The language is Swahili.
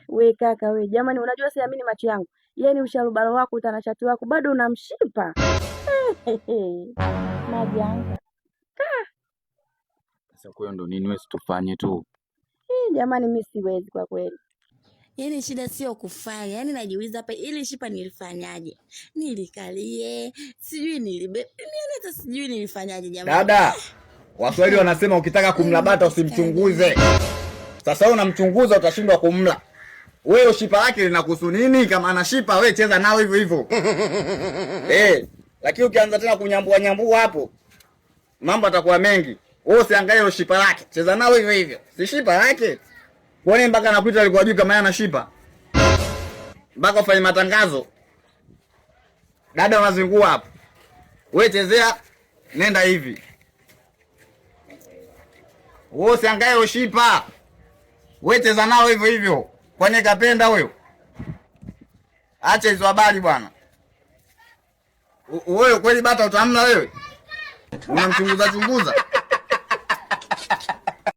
We kaka we, jamani, unajua siamini macho yangu. Yaani usharubaro wako utanashati wako bado unamshipa. Majanga. Sasa kwa hiyo ndo nini, wewe situfanye tu. Eh, jamani, mimi siwezi kwa kweli. Yaani shida sio kufanya, yaani najiuliza hapa ili shipa nilifanyaje? Nilikalie, sijui nilibe, yaani hata sijui nilifanyaje jamani. Dada, Waswahili wanasema ukitaka kumla bata usimchunguze. Sasa wewe unamchunguza utashindwa kumla. Wewe shipa lake linakuhusu nini? Kama ana shipa wewe cheza nao hivyo hivyo. Eh, lakini ukianza tena kunyambua nyambua hapo mambo atakuwa mengi. Wewe usiangalie hilo shipa lake, cheza nao hivyo hivyo. Si shipa lake. Kwani mpaka anakuita alikuwa juu kama yeye ana shipa? Mpaka ufanye matangazo. Dada unazingua hapo. Wewe chezea, nenda hivi. Wewe usiangalie ushipa. Wewe cheza nao hivyo hivyo. Kwani kapenda huyo? Acha hizo habari bwana. Wewe kweli bata utamla wewe? Unamchunguza chunguza.